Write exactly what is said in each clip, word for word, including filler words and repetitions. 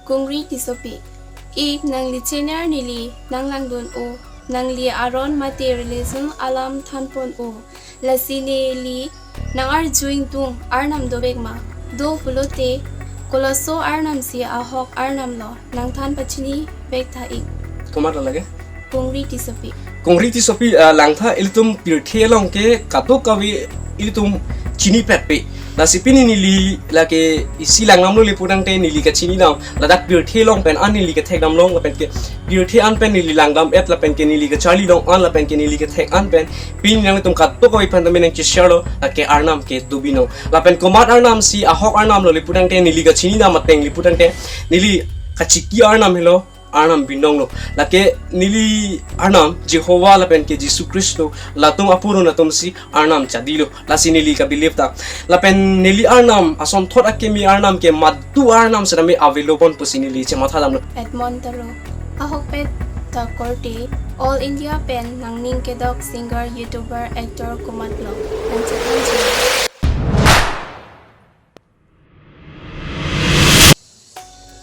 Kongri Tissopi. Ik nangli chener neli nanglangdun-o, nangli aron mate religion alam thanpon-o. Lasi neli nangarju ingtung, arnam dovek ma? Do pulote, kolaso arnam si ahok arnam lo, nangthan pachini vek tha ik. Komat lo lake? Kongri Tissopi. Kongri Tissopi, ah, langtha, ilitum pirthe along ke kadokave ilitum chini pet pe. Lasi pini neli lake isi langdamlo le pudangte neli kachini dam. Ladak pirthe along pen an neli kethek damlo, lapen ke pirthe an pen neli langdam et, lapen ke neli kacharli long an, lapen ke neli kethek an pen pini nanglitum kadokave aphan tame nangcheshare lo, lake arnam ke dobinong. Lapen komat arnam si ahok arnam lo le pudangte neli kachini dam ateng le pudangte neli kachiki arnam helo, arnam binong lo. Lake neli arnam Jehovah lapen ke Jisu Khristo, latum apurun atum si arnam chadi lo. Lasi neli ka-believe ta. Lapen neli arnam asonthot akimi arnam ke madu arnam setame avelo pon pusi neli chematha damlo. Edmond Taro. Ahokpet ta korte, All India pen nangning kedok singer, YouTuber, actor komat lo? Nangchethanji.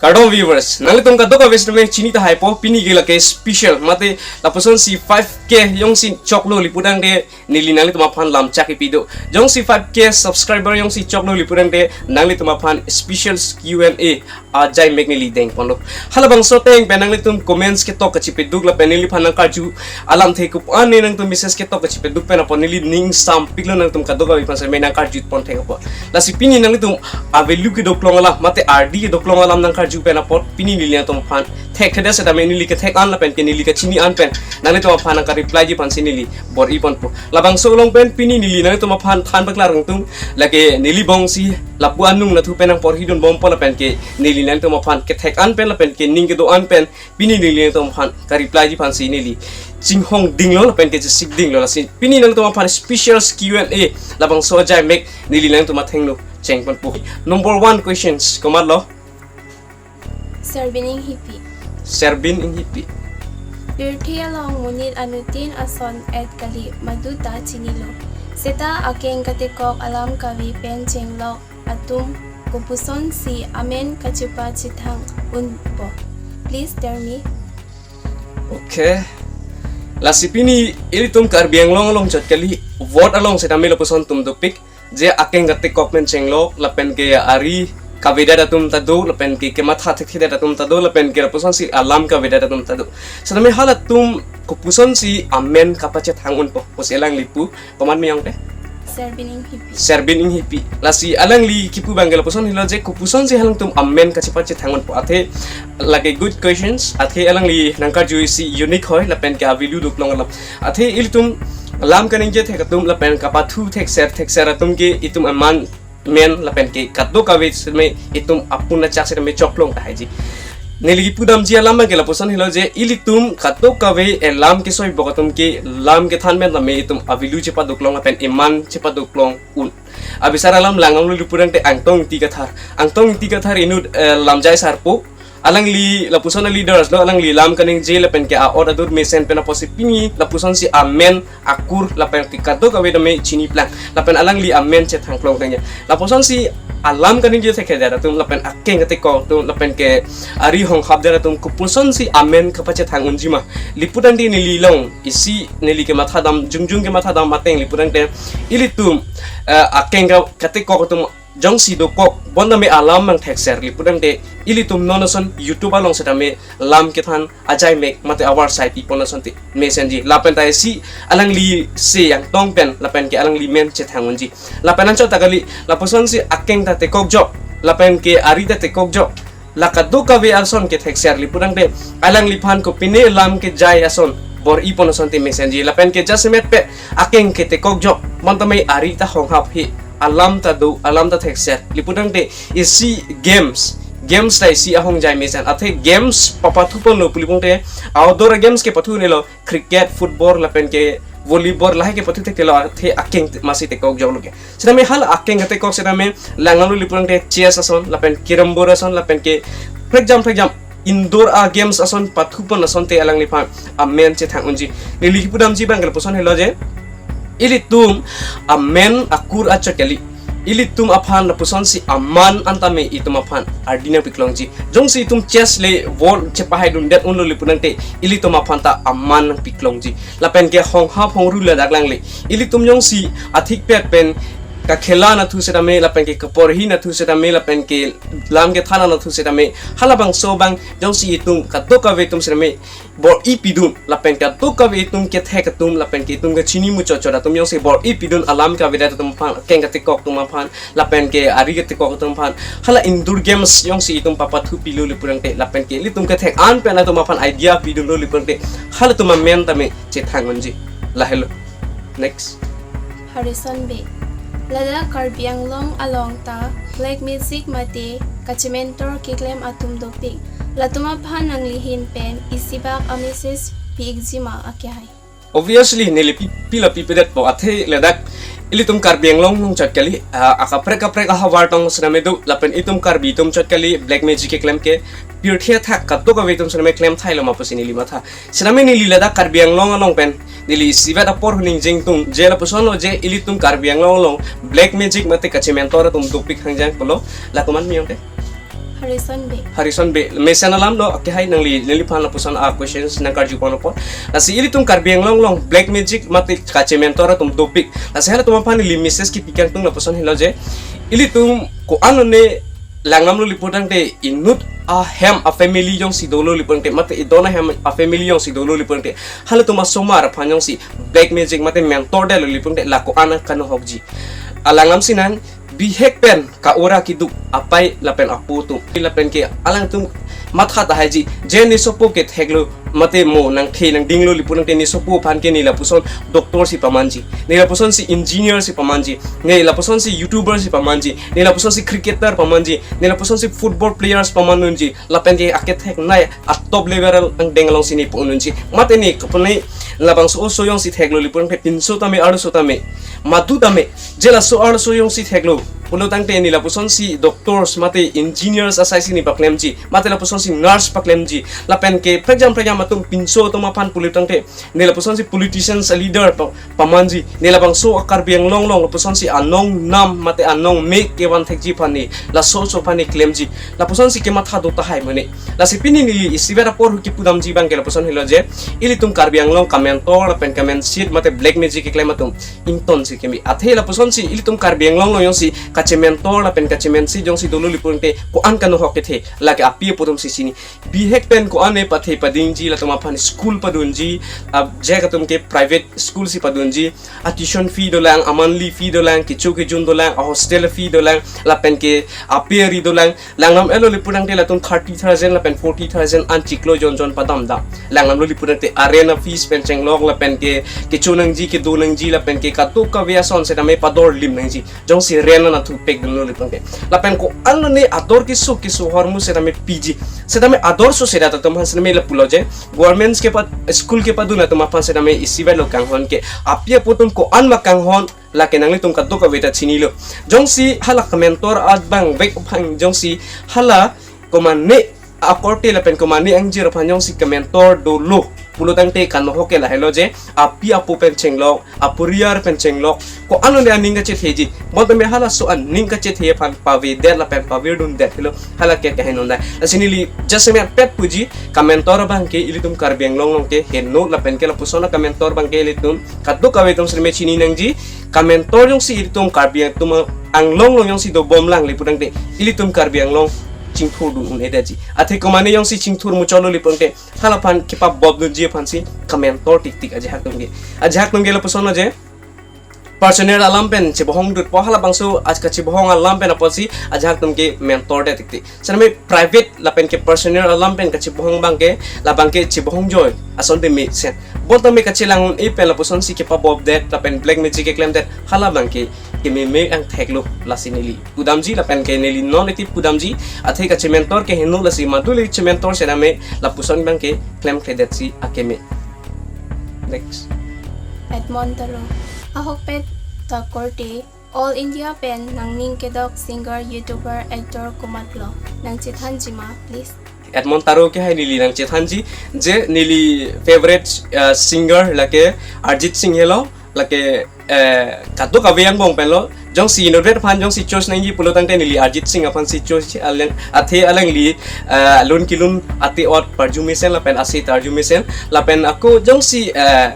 Kardom viewers, nanglitum kadokave setame chini tahai po, pini ke lake special, mate lapuson si five K jongsi choklo le pudangte neli nanglitum aphan lam chak kipi do. Jongsi five K subscriber jongsi choklo le pudangte nanglitum aphan special Q and A ajai mek neli dengponlo. Halabangso ateng pen nanglitum comments ketok kachipeduk lapen neliphan nangkarju alamthe kup-an ne nangtum message ketok kachipeduk pen apot neli ning sampiklo, nangtum kadokave aphan setame nangkarju pon thek apot. Lasi pini nanglitum avelu kedoklong alam, mate ardi kedoklong alam nangkarju pen apot, pini neli nangtum aphan thekthedet setame neli kethek an lapen ke neli kachini an pen nanglitum aphan nangka-replyji aphan si neli bor-i ponpo. Labangso along pen pini neli nanglitum aphan than paklar ingtung, lake neli bong si lapu anung nathu pen nangporhidun bompo lapen ke neli nanglitum aphan kethek an pen lapen ke ning kedo an pen pini neli nanglitum aphan ka-replyji aphan si neli chinghong dinglo lapen ke chesik dinglo. Lasi pini nanglitum aphan special Q and A labangso ajai mek neli nanglitum athengno chengponpo. Number one questions komat lo? Serbin Inghipi. Serbin Inghipi. Pirthe along monit anuttin ason et kali, madu ta chinilo. Seta akeng katekok alam kave pen chenglok atum kopuson si amen kachepachethang unpo? Please tell me. Okay. Lasi pini ilitum Karbi Anglong along chot kali, vote along setame lapuson atum dopik, je akeng katekok pen chenglok, lapen ke ari kavedet atum ta do, lapen ke kematha thekthedet atum ta do, lapen ke lapuson si alam kavedet atum ta do. Setame halatum kopuson si amen kapachethang unpo, pusi alangli pu, komat miyang te? Serbin Inghipi. Serbin Inghipi. Lasi alangli kipu abang ke lapuson helo je kopuson si halangtum amen kachepachethang unpo. Athe lake good questions. Athe alangli nangkarju isi unique hoi, lapen ke avelu doklong alam. Athe ilitum lam kaningje thek atum lapen kapathu thekser thekser atum ke itum amen men lapen ke kadokave setame itum apun achak setame choklong tahaiji. Neli kipu damji alam abang ke lapuson helo je ilitum kadokave elam kesoi bok atum ke lam kethan pen tame itum avelu chepadoklong lapen iman chepadoklong un. Abisar alam langdamlo le pudangte Angtong Ingti Kathar. Angtong Ingti Kathar inut, eh, lamjai sarpo. Alangli lapuson a-leaders lo, alangli lam kaningje lapen ke a-ot adur mesen pen apotsi pini lapuson si amen akur lapen ke kadokave tame chiniplang. Lapen alangli amen chethangklong tangya. Lapuson si alam kaningje thekthedet atum lapen akeng katekok atum lapen ke ari honghapdet atum kopuson si amen kapachethang unji ma? Le pudangte neli along isi neli kematha dam, jongjung kematha dam ateng le pudangte ilitum, eh, akeng ka-, katekok atum jongsi dokok, bonta me alam nangthekser le pudangte ilitum non ason YouTube along setame lam kethan ajai mek mate avarsai pipon asonte mesenji. Lapen ta isi alangli se Angtong pen lapen ke alangli men chethang unji. Lapen anchot ta kali, lapuson si akeng ta tekokjok, lapen ke ari ta tekokjok, la kadokave ason kethekser le pudangte alangliphan kopine lam kejai ason bor-i pon asonte mesenji. Lapen ke jasemet pe akeng ketekokjok, bonta me ari ta honghap he, alam ta do, alam ta thekser le pudangte isi games, games ta isi ahongjai mesen. Athe games papathu ponlo pu le pudangte outdoor games kepathu nelo, cricket, football lapen ke volleyball lahai kepathu thekthelo, athe akeng masi tekokjoklo ke. Setame hala akeng katekok setame langdamlo le pudangte chess ason lapen carrom board ason lapen ke phrekjam phrekjam indoor a-games ason pathu pon asonte alangliphan amen chethang unji. Neli kipu damji abang ke lapuson helo je ilitum amen akur achot kali. ilitum aphan lapusonsi aman an tame itum aphan ardi nangpiklongji. Jongsi itum chess le ball chepahaidundet unlo le pu tangte ilitum aphan ta aman nangpiklongji. Lapen ke hongha hongru ladak langle, ilitum jongsi athikpet pen kakhela nathu setame, lapen ke kaporhi nathu setame, lapen ke lam kethan nathu setame, halabangso abang jongsi itum kadokave atum setame bor-i pidun, lapen kadokave itum kethek atum, lapen ke itum kachini muchot chot atum jongsi bor-i pidun, alam kavedet atum aphan, akeng katekok atum aphan, lapen ke ari katekok atum aphan, hala indoor games jongsi itum papathu pilo le pu tangte, lapen ke ilitum kethek an pen atum aphan idea pidunlo le pu tangte, halatum amen tame chethang unji. Lahelo. Next. Harison Bey. Ladak Karbi Anglong along ta black magic mate kachementor keklem atum dopik. Latum aphan nangli ahin pen isibak a-message pi-ikji ma akehai? Obviously, neli pi, pila pipedetpo, athe ladak ilitum Karbi Anglong along chot kali, ah, akaprek kaprek ahavar tong setame do, lapen itum Karbi atum chot kali black magic keklem ke, pirthe athak kadokave atum setame klem thailo ma pusi neli matha. Setame neli ladak Karbi Anglong along pen neli isivet apor hu ningjengtung, je lapuson lo je ilitum Karbi Anglong along black magic mate kachementor atum dopik hangjang pulo, la komat mi ong te? Harison Bey. Harison Bey, mesen alam lo, akehai nangli, neliphan lapuson a-questions nangkarju pon apot. Lasi ilitum Karbi Anglong along black magic mate kachementor atum dopik. Lasi halatum aphan neli message kipi kangtung lapuson helo je, ilitum ko-an lone langnamlo le pu tangte, inut ahem a-family jongsi dolo le pu tangte, mate idon ahem a-family jongsi dolo le pu tangte, halatum asomar aphan jongsi black magic mate mentor detlo le pu tangte, la ko-an kanohokji. Alangnam si nang bihek pen ka-ora kiduk apei lapen apo atum, lapen ke alangtum matha tahaiji, je ne sopo ketheklo mate mo nangthe nangdinglo le pu tangte, ne sopo aphan ke ne lapuson doctor si pamanji, ne lapusonsi engineer si pamanji, ne lapusonsi YouTuber si pamanji, ne lapusonsi cricketer pamanji, ne lapusonsi football players pamandunji, lapen ke aketheknei a-top level angdeng alongsi ne pu-undunji. Mate ne kapane labangso oso jongsi theklo le pu tangte, pinso tame arloso tame, madu tame, je laso arloso jongsi theklo pulo tangte, ne lapusonsi doctors mate engineers asaisi ne paklemji, mate lapusonsi nurse paklemji, lapen ke prekjam prekjam atum pinso atum aphan pulo tangte, ne lapusonsi politicians a-leader pa, pamanji, ne labangso a-Karbi Anglong along lapusonsi anong nam mate anong mek kevan thekji aphan ne laso oso aphan ne klemji, lapusonsi kematha do tahai mane. Lasi pini neli isivet apor hu kipudamji abang ke lapuson helo je, ilitum Karbi Anglong kamentor lapen kamensit mate black magic keklem atum ingtonsi keme. Athe lapusonsi ilitum Karbi Anglong along jongsi kachementor lapen kachemensit jongsi dolo le pu tangte, ko-an kanohok kethe, lake api apo atum si chini. Bihek pen ko-an ne pathe padingji, latum aphan school padunji, a, je atum ke private school si padunji, a-tuition fee dolang, a-monthly fee dolang, kecho kejun dolang, a-hostel fee dolang, lapen ke ape ari dolang. Langnam-etlo le pu tangte latum thirty thousand lapen forty thousand an chiklo jon jon padamdam. Langnamlo le pu tangte a-rent a-fees pen chenglok, lapen ke kecho nangji, kedo nangji, lapen ke kadokave ason setame pador lim nangji, jongsi rent anatthu pekdunlo le pu tangte. Lapen ko-an lone ador keso keso ahormu setame piji, setame ador so sedat atum aphan setame lapulo je, government kepa, school kepadun atum aphan setame isivetlo kanghon ke, api apo atum ko-an ma kanghon, lake nanglitum kadokave ta chinilo. Jongsi hala kamentor abang vek aphan jongsi hala komane akorte lapen komane angjir aphan jongsi kamentor dolo pulo tangte, kanohok ke lahelo je, api apo pen chenglok, aporiar pen chenglok, ko-an lone aning kachetheji. Bonta me halaso aning kachethe aphan pavedet lapen pavirdundet helo, hala ke kahenondai. Lasi neli just me pet puji, kamentor abang ke ilitum Karbi Anglong along ke heno, lapen ke lapuson akamentor abang ke ilitum kadokave atum setame chini nangji. Kamentor jongsi ilitum Karbi atum Anglong along jongsi dobomlang le pu tangte, ilitum Karbi Anglong chingthurdun un-edetji. Athe komane jongsi chingthur muchotlo le pu tangte, halaphan kepabobdunji aphansi kamentor tiktik ajahak atum ke. Ajahak atum ke lapuson lo je, personal alam pen chebohongdunpo, halabangso aj kachebohong alam pen apotsi ajahak atum ke mentor det tiktik. Setame private lapen ke personal alam pen kachebohong abang ke, labang ke chebohong joi asonte mesen. Bonta me kachelang un-e pen lapusonsi kepabobdet lapen black magic keklemdet, halabang ke kememe angtheklo, lasi neli pudamji lapen ke neli non eti pudamji. Athe kachementor ke heno, lasi madu le chementor setame lapuson abang ke klemkledetsi akeme. Next. Edmond Taro. Ahokpet ta korte, All India pen nangning kedok singer, YouTuber, actor komatlo? Nangchethanji ma, please. Edmond Taro ke hai neli nangchethanji, je neli favorite, uh, singer lake Arijit Singh helo, lake, eh, kadokave angbong penlo, Jongsi inutvet aphan jongsi choose nangji pulo tangte neli Arijit Singh aphansi choose ji, alang athe alangli, eh, lun kelun ate-ot parjumesen lapen ase ta arjumesen lapen ako jongsi, eh,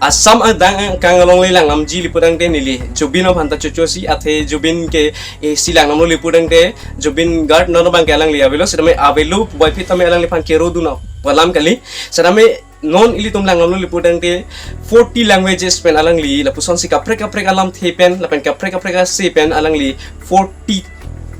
Assam adang kang along le langdamji le pu tangte neli Zubeen aphan ta choose ji, athe Zubeen ke, eh, isi langdamlo le pu tangte Zubeen Garg non abang ke alangli avelo, setame avelo puvoiphit tame alangliphan kero dun alam kali. Setame non ilitum langdamlo le pu tangte forty languages pen alangli lapusonsi kaprek kaprek alamthe pen lapen kaprek kaprek ase pen alangli forty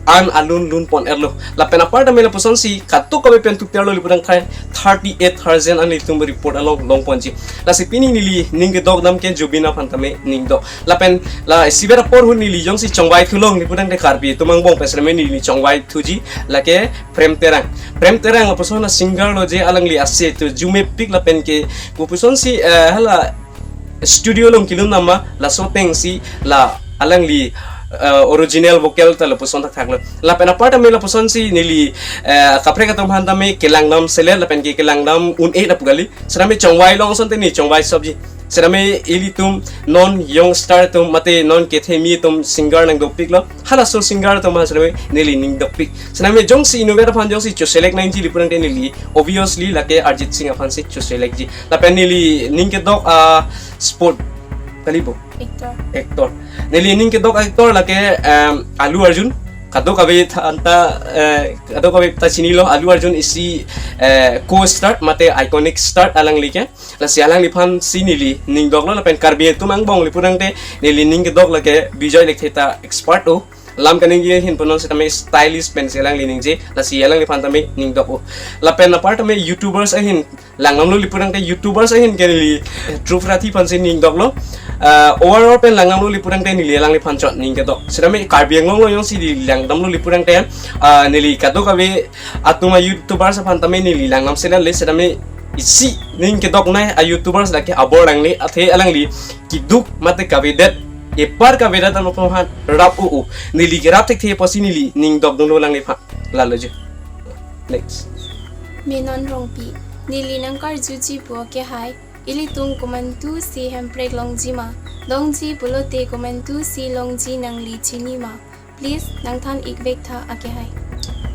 an alun lun pon-etlo. Lapen apar tame lapusonsi kadokave pen thukterlo le pu tangte thirty-eight thousand an ilitum report along long ponji. Lasi pini neli ning kedok dam ke Zubeen aphan tame ning dok. Lapen la isivet apor ahut neli jongsi chongvai thulong le pu tangte Karbi atum angbong pen setame neli chongvai thuji, lake Prem Terang. Prem Terang lapuson a-singer lo je, alangli ase tu arjumepik lapen ke kopusonsi, eh, hala studio along kelun nama laso atengsi la alangli, eh, original vocal ta lapuson thakthaklo. Lapen apar tame lapusonsi neli, eh, kaprek atum aphan tame kelangdam selet lapen ke kelangdam un-e lapu kali. Setame chongvai along asonte neli chongvai sopji. Setame ilitum non youngster atum mate non kethemi atum singer nangdopiklo. Halaso singer atum aphan setame neli ning dokpik. Setame jongsi inutvet aphan jongsi choose select nangji le pu tangte neli obviously lake Arijit Singh aphansi choose select ji. Lapen neli ning kedok a-sport kali bo? Actor. Actor. Neli ning kedok actor lake, em, Allu Arjun. Kadokave tha anta, eh, kadokave ta chinilo Allu Arjun isi, eh, co-star mate iconic star alangli ke. Lasi alangliphansi neli ning doklo lapen Karbi atum angbong le pu tangte neli ning kedok lake Bijoy Lekthe ta expert o. Lam kaningje ahin punon setame stylist pensi alangli ningje, lasi alangliphan tame ning dok o. Lapen apar tame YouTubers ahin langdamlo le pu tangte YouTubers ahin ke neli Dhruv Rathi aphansi ning doklo. Ah, overall pen langdamlo le pu tangte neli alangliphan chot ning kedok. Setame Karbi Anglong along jongsi neli langdamlo le pu tangte, ah, neli kadokave atum a-YouTubers aphan tame neli langdam selet le, setame isi ning kedoknei a-YouTubers lake abor langle athe alangli keduk mate kavedet, epar kavedet ano aphan rap o o. Neli kerap thekthe apotsi neli ning dokdunlo alangliphan. Lalo je. Next. Menon Rongpi. Neli nangkarjuji pu akehai. Ilitum komantusi hemprek longji ma? Longji pulote komantusi longji nangli chini ma? Please, nangthan-ik vek tha akehai.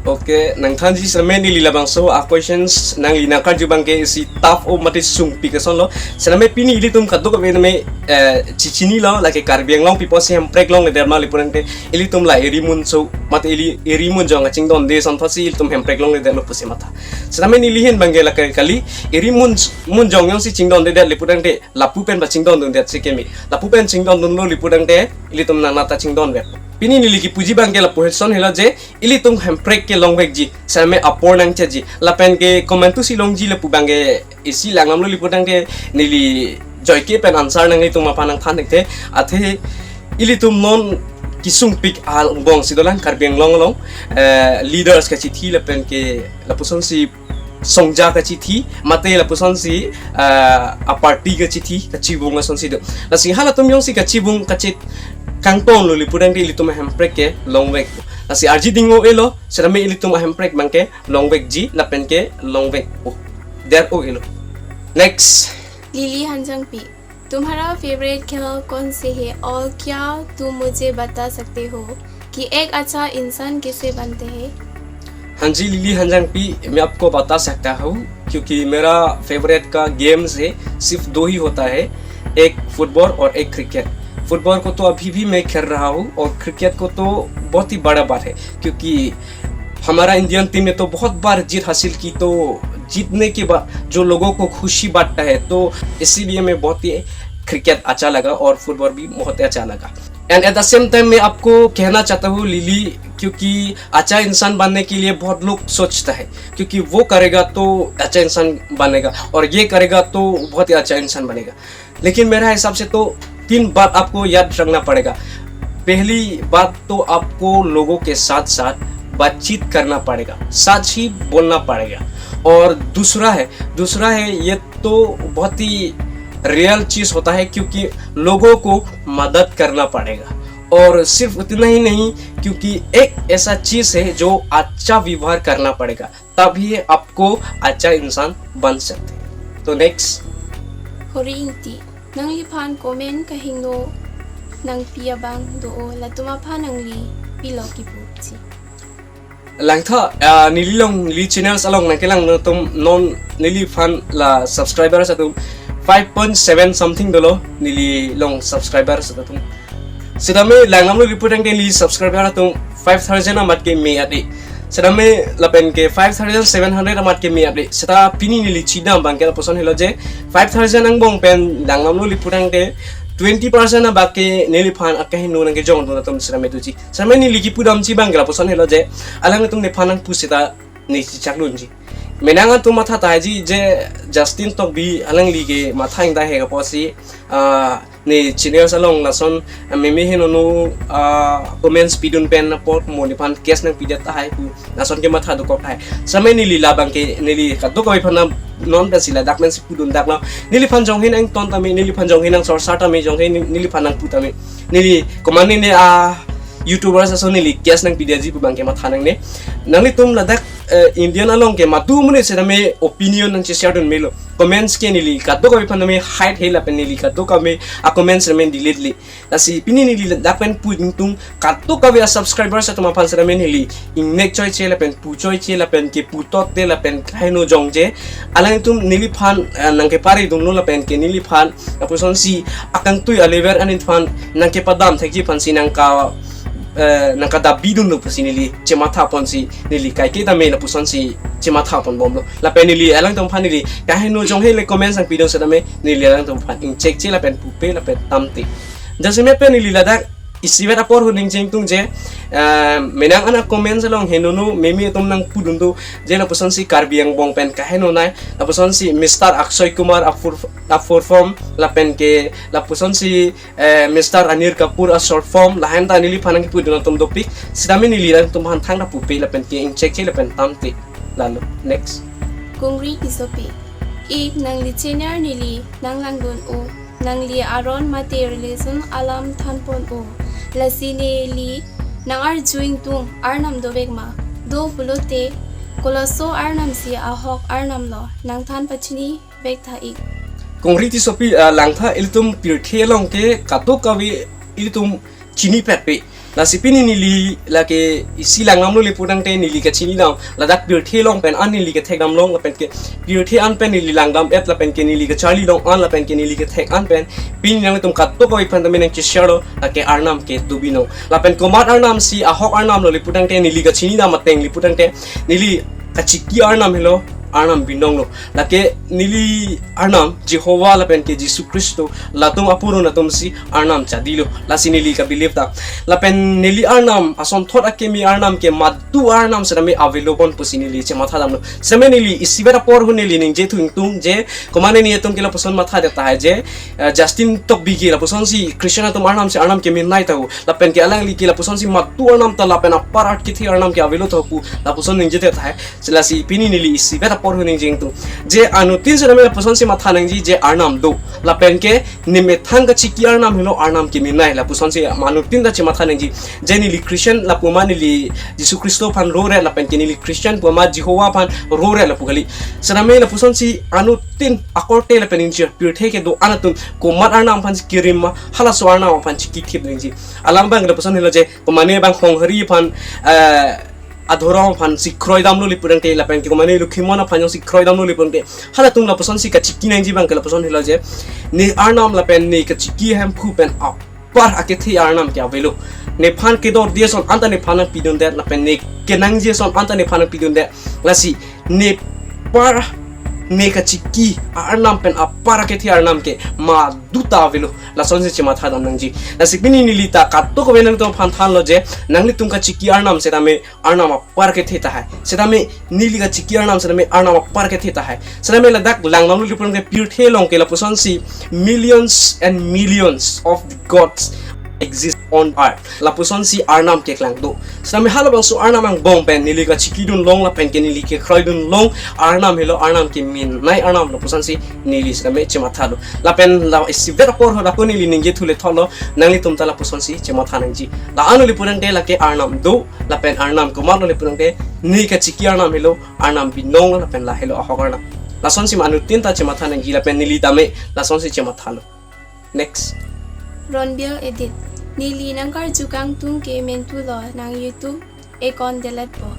Okay, nangthanji setame neli labangso a-questions nangli nangkarju abang ke isi tough o mate sungpik asonlo. Setame pini ilitum kadokave tame, eh, chichinilo, lake Karbi Anglong people si hemprek longledet ma le pu tangte ilitum la eri munso mate ili eri munjong kachingdonde asonthotsi ilitum hemprek longledetlo pusi matha. Setame neli ahin abang ke lake kali, eri mun, munjong jongsi chingdondedet le pu tangte lapu pen pachingdondundet si keme. Lapu pen chingdondunlo le pu tangte ilitum nangnat ta chingdonvek. Pini neli kepuji abang ke lapuson helo je, ilitum hemprek ke longvekji, setame apor nangcheji. Lapen ke komantusi longji le pu abang ke isi langdamlo le pu tangte neli joike pen answer nanglitum aphan nangthan thekthe. Athe ilitum non kesungpik angbongsi dolang Karbi Anglong along, eh, leaders kachithi lapen ke lapusonsi songja kachithi mate lapusonsi, ah, a-party kachithi kachibung asonsi do. Lasi halatum jongsi kachibung kachit kangtonlo le pu tangte ilitum ahemprek ke longvek. Lasi arji ding o-elo, setame ilitum ahemprek abang ke longvekji lapen ke longvek o. Der o-elo. Next. Lily Hanjangpi. तुम्हारा फेवरेट खेल कौन से है और क्या तुम मुझे बता सकते हो कि एक अच्छा इंसान कैसे बनते हैं? हाँ जी लिली हंजांगपी, मैं आपको बता सकता हूँ क्योंकि मेरा फेवरेट का गेम्स है सिर्फ दो ही होता है, एक फुटबॉल और एक क्रिकेट। फुटबॉल को तो अभी भी मैं खेल रहा हूँ और क्रिकेट को तो बहुत ही बड़ा बात है क्योंकि हमारा इंडियन टीम ने तो बहुत बार जीत हासिल की, तो जीतने के बाद जो लोगों को खुशी बांटता है, तो इसीलिए मैं बहुत ही क्रिकेट अच्छा लगा और फुटबॉल भी बहुत ही अच्छा लगा। And at the same time मैं आपको कहना चाहता हूँ लिली, क्योंकि अच्छा इंसान बनने के लिए बहुत लोग सोचता है, क्योंकि वो करेगा तो अच्छा इंसान बनेगा और ये करेगा तो बहुत ही अच्छा इंसान बनेगा। लेकिन मेरा हिसाब से तो तीन बात आपको याद रखना पड़ेगा। पहली बात तो आपको लोगों के साथ साथ बातचीत करना पड़ेगा, सच ही बोलना पड़ेगा। और दूसरा है, दूसरा है ये तो बहुत ही रियल चीज होता है, क्योंकि लोगों को मदद करना पड़ेगा। और सिर्फ उतना ही नहीं, क्योंकि एक ऐसा चीज है जो अच्छा व्यवहार करना पड़ेगा, तभी आपको अच्छा इंसान बन सकते हैं। तो next. Hori Ingti, nangliphan comment kahingno nangpi abang do-o, latum aphan nangli pilo kipu si. Langtha, ah, neli along, neli channels along nangkelang atum non neliphan la subscribers atum five point seven something dolo, neli along subscribers atum. Sitame langdamlo lapu tangte neli subscriber atum five thousand amat ke me ade. Sitame lapen ke five thousand seven hundred amat ke me ade. Seta pini neli chidam abang ke lapuson helo je five thousand angbong pen langdamlo lapu tangte twenty percent abang ke neliphan akaheno nangkejongdun atum sitame doji. Sitame neli kipudamji abang ke lapuson helo je alangtum nephan nangpu seta ne chichakdunji. Menang atum matha tahai ji je Justin Tokbi alangli ke matha ingdai he apotsi, ah, ne channels along lason, ah, meme henono, ah, comments pidun pen apot mo nephan case nangpidet tahai pu lason ke matha dokok tahai. Sitame neli labang ke neli kadokave aphan non pensi ladak pensi pudun daklo. Neliphan jonghe nangton tame, neliphan jonghe nangsorsar tame, jonghe ne-, neliphan nangpu tame. Neli komatne ne a YouTubers ason neli case nangpidetji pu abang ke matha nangne. Nanglitum ladak, eh, Indian along ke madu mune sitame opinion nangcheshare dun melo. Comments ke neli kadokave aphan tame hide he lapen neli kadokave a comments tame delete le. Lasi pini neli ladak pen pu ingtung kadokave a subscribers atum aphan sitame neli ingnek choiche lapen pu choiche lapen ke pu totte lapen kaheno jongje. Alangtum neliphan, eh, nangkepari dunlo lapen ke neliphan lapusonsi akangtui a level aningphan nangkepadam thekji aphansi nangka, eh, nangkadabi dunlo pusi neli chematha ponsi neli kaike tame lapusonsi chematha pon bomlo. Lapen neli alangtum aphan neli kaheno jonghe le comments nangpidun sitame neli alangtum aphan ingchekche lapen pupe lapen tamte. Jasemet pen neli ladak isivet apor hu ningje ingtung je, eh, menang an a comments along henono meme atum nangpudun do je lapusonsi Karbi angbong pen kahenonei, lapusonsi Mister Akshay Kumar a full, a full form lapen ke lapusonsi, eh, Mister Anil Kapoor a short form, lahen ta neliphan nangkipudun atum dopik. Sitame neli alangtum aphan thangta pupe lapen ke ingchekche lapen tamte. Lalo, next. Kongri Tissopi. Ik nangli channel neli nanglangdun-o, nangli aron mate religion alam thanpon-o. Lasi neli nangarju ingtung Arnam dovek ma? Do pulote kolaso Arnam si ahok Arnam lo, nangthan pachini vek tha ik. Kongri Tissopi, ah, langtha, ilitum pirthe along ke kadokave ilitum chinipetpe. Lasi pini neli lake isi langdamlo lapu tangte neli kachinidam ladak pirthe along pen an neli kethekdam long lapen ke pirthe an pen neli langdam-et lapen ke neli kacharli long an lapen ke neli kethek an pen pini nangtum kadokave aphan tame nangcheshare lo lake Arnam ke do binong. Lapen komat Arnam si ahok Arnam lo lapu tangte neli kachinidam ateng lapu tangte neli kachiki Arnam helo Arnam binong lo. Lake neli Arnam Jehovah lapen ke Jisu Khristo, latum apurun atum si Arnam chadilo. Lasi neli ka-believe ta. Lapen neli Arnam asonthot akeme Arnam ke madu Arnam sitame avelo bon pusi neli chematha damlo. Sitame neli isivet apor hu neli ningje thu ingtung je komatne ne atum ke lapuson mathadet tahai je, eh, Justin Tokbi ke lapusonsi Christian atum Arnam si Arnam keminei tha pu. Lapen ke alangli ke lapusonsi madu Arnam ta lapen apar akethe Arnam ke avelo tha pu lapuson ningjedet tahai. Lasi pini neli isivet apor hu ningje ingtung je anuttin sitame lapusonsi matha nangji je Arnam do. Lapen ke nemethang kachiki Arnam helo Arnam keminei lapusonsi anuttin ta chematha nangji. Je neli Christian lapu ma neli Jisu Khristo aphan rore lapen ke neli Christian pu ma Jehovah aphan rore lapu kali. Sitame lapusonsi anuttin akorte lapen ingjir pirthe kedo-an atum komat Arnam aphan si kirim ma halaso Arnam aphan chikithip nangji. Alam abang lapuson helo je komatne abang Honghari aphan, eh, adhorom aphansi kroidamlo lapu tangte lapen ke komatne Lokhimon aphan jongsi kroidamlo lapu tangte halatum lapusonsi kachiki nangji abang ke lapuson helo je ne Arnam lapen ne kachiki Hemphu pen apar akethe Arnam ke avelo. Nephan kedorde ason anta nephan nangpidundet lapen ne kenangji ason anta nephan nangpidundet. Lasi nepar ne kachiki Arnam pen apar akethe Arnam ke madu ta avelo. Lasonsi chematha dam nangji. Lasi pini neli ta kadokave nangtum aphan thanlo je nanglitum kachiki Arnam sitame Arnam apar kethe tahai. Sitame neli kachiki Arnam sitame Arnam apar kethe tahai. Sitame ladak langdamlo lapu tangte pirthe along ke lapusonsi millions and millions of the gods exist on earth. Lapusonsi Arnam keklang do. Sitame halabangso Arnam angbong pen neli kachikidun long lapen ke neli kekroidun long Arnam helo Arnam keminei Arnam lapusonsi neli sitame chemathalo. Lapen la isivet apor hu ako neli ningje thu le tholo nanglitum ta lapusonsi chematha nangji. La-anlo lapu tangte lake Arnam do lapen Arnam komatlo lapu tangte ne kachiki Arnam helo Arnam binong lapen la helo ahok Arnam. Lasonsi anuttin ta chematha nangji lapen neli tame lasonsi chemathalo. Next. Ronbill Edit. Neli nangkarju kangtung ke mentu lo, nang YouTube account delete po.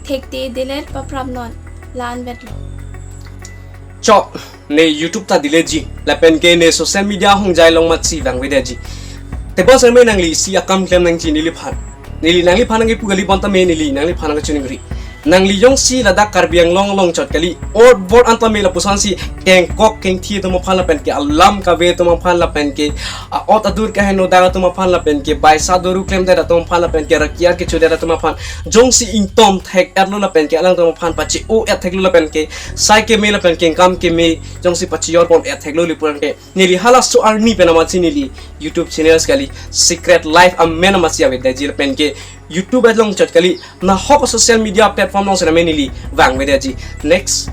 Thekte delete paphrap non, la-an vetlo. Chok, ne YouTube ta delete ji, lapen ke ne social media ahongjai along matsi vangvedetji. Tebonsetame nangli isi akam klem nangji neliphan. Neli nangliphan nangkepu kali, bonta me neli nangliphan nangkachiningri. Nangli jongsi ladak Karbi Anglong along chot kali, ot bor anta me lapusonsi kengkok kengthi atum aphan lapen ke alam kave atum aphan lapen ke a-ot adur kaheno dak atum aphan lapen ke baisa doru klemdet atum aphan lapen ke rakiar kechodet atum aphan jongsi ington thek-etlo lapen ke alangtum aphan pache-o-et theklo lapen ke sai keme lapen ke ingkam keme jongsi pachejor pon-et theklo lapu an ke neli halaso arni pen amatsi neli YouTube channels kali, secret life amen amatsi avedetji lapen ke YouTube along chot kali, nahok social media platform along setame neli vangvedetji. Next.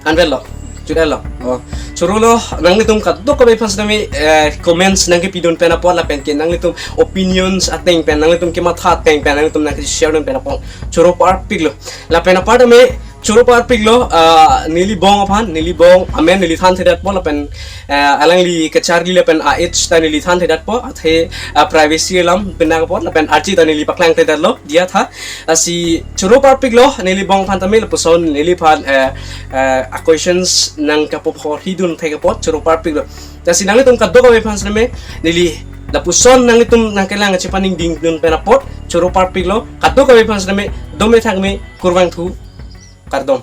Anvetlo, chut-etlo. Oh. Chorolo, nanglitum kadokave aphan setame, eh, comments nangkepidun pen apot lapen ke nanglitum opinions ateng pen, nanglitum kematha ateng pen, nanglitum nangkeshare dun pen apot choro parpiklo. Lapen apar tame choro parpiklo, ah, neli bong aphan, neli bong amen neli thanthedetpo lapen, eh, alangli kacharli lapen a-age ta neli thanthedetpo, athe, ah, privacy alam penang apot lapen archi ta neli paklangthedetlo, diya tha. Lasi choro parpiklo, neli bong aphan tame lapuson neliphan, eh, eh, a-questions nangkapophorhidun thek apot choro parpiklo. Lasi nanglitum kadokave aphan setame neli lapuson nanglitum nangkelang chepaningdingdun pen apot choro parpiklo, kadokave aphan setame dome thakme, kurvangthu, kardom.